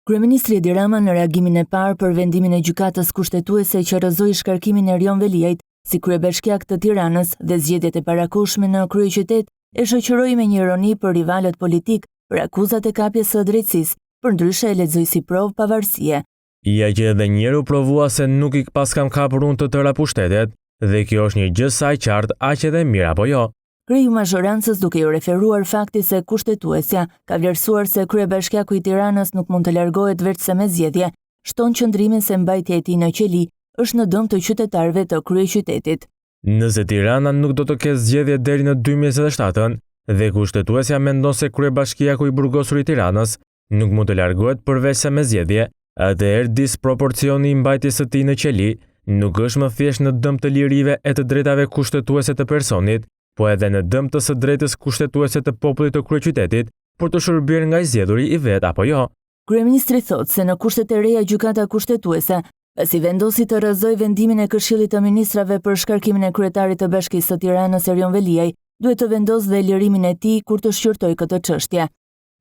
Kryeministri Edi Rama në reagimin e parë për vendimin e Gjykatës Kushtetuese që rrëzoi shkarkimin e Erion Veliajt si kryebashkiak të Tiranës dhe zgjedhjet e parakohshme në kryeqytet e shoqëroi me një ironi për rivalët politikë për akuzat e kapjes së drejtësisë, përndryshe e lexoi si provë pavarësie. Ja që edhe njëherë u provua se nuk i paskam kapur unë të tëra pushtetet, dhe kjo është një gjë sa e qartë aq edhe e mirë apo jo. Kreu i mazhorancës duke iu referuar faktit se Kushtetuesja ka vlerësuar se kryebashkiaku i Tiranës nuk mund të largohet veçse me zgjedhje, shton qëndrimin se mbajtja e tij në qeli është në dëm të qytetarëve të kryeqytetit. Nëse Tirana nuk do të ketë zgjedhje deri në 2027-ën dhe Kushtetuesja mendon se kryebashkiaku i burgosur i Tiranës nuk mund të largohet përveçse me zgjedhje, atëherë disproporcioni i mbajtjes së tij në qeli nuk është më thjesht në dëm të lirive e të drejtave kushtetuese të personit, po edhe në dëm të së drejtës kushtetuese të popullit të kryeqytetit për t'u shërbyer nga i zgjedhuri i vet apo jo. Kryeministri thotë se në kushtet e reja Gjykata Kushtetuese, pasi vendosi të rrëzojë vendimin e Këshillit të Ministrave për shkarkimin e kryetarit të Bashkisë së Tiranës Erion Veliaj, duhet të vendosë dhe lirimin e tij kur të shqyrtojë këtë çështje.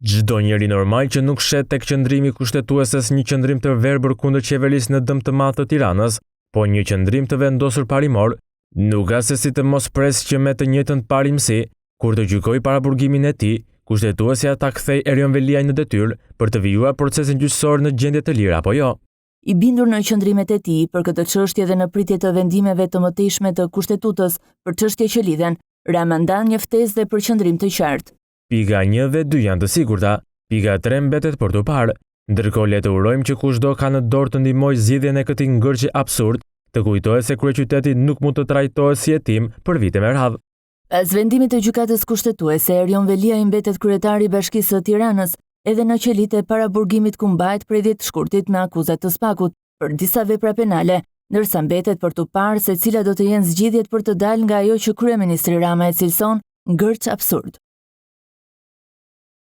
Çdo njeri normal që nuk sheh tek qëndrimi i Kushtetueses një qëndrim të verbër kundër qeverisë në dëm të madh të Tiranës, po një qëndrim të vendosur parimor, nuk ka se si të mos presë që me të njëjtën parimësi, kur të gjykojë paraburgimin e tij, Kushtetuesja ta kthejë Erion Veliajn në detyrë për të vijuar procesin gjyqësor në gjendje të lirë apo jo. I bindur në qëndrimet e tij për këtë çështje dhe në pritje të vendimeve të mëtejshme të Kushtetutës për çështje që lidhen, Rama ndan një ftesë dhe për qëndrim të qartë. Pika një dhe dy janë të sigurta, pika tre mbetet për t'u parë. Ndërkohë le të urojmë që kushdo ka në dorë të ndihmojë zgjidhjen e këtij ngërçi absurd, të kujtohet se kryeqyteti nuk mund të trajtohet si jetim për vite me radhë. Pas vendimit të Gjykatës Kushtetuese, Erion Veliaj mbetet kryetar i Bashkisë së Tiranës, edhe në qelitë e paraburgimit ku mbahet prej 10 shkurtit me akuza të SPAK-ut për disa vepra penale, ndërsa mbetet për t'u parë se cilat do të jenë zgjidhjet për të dalë nga ajo që kryeministri Rama e cilëson ngërç absurd.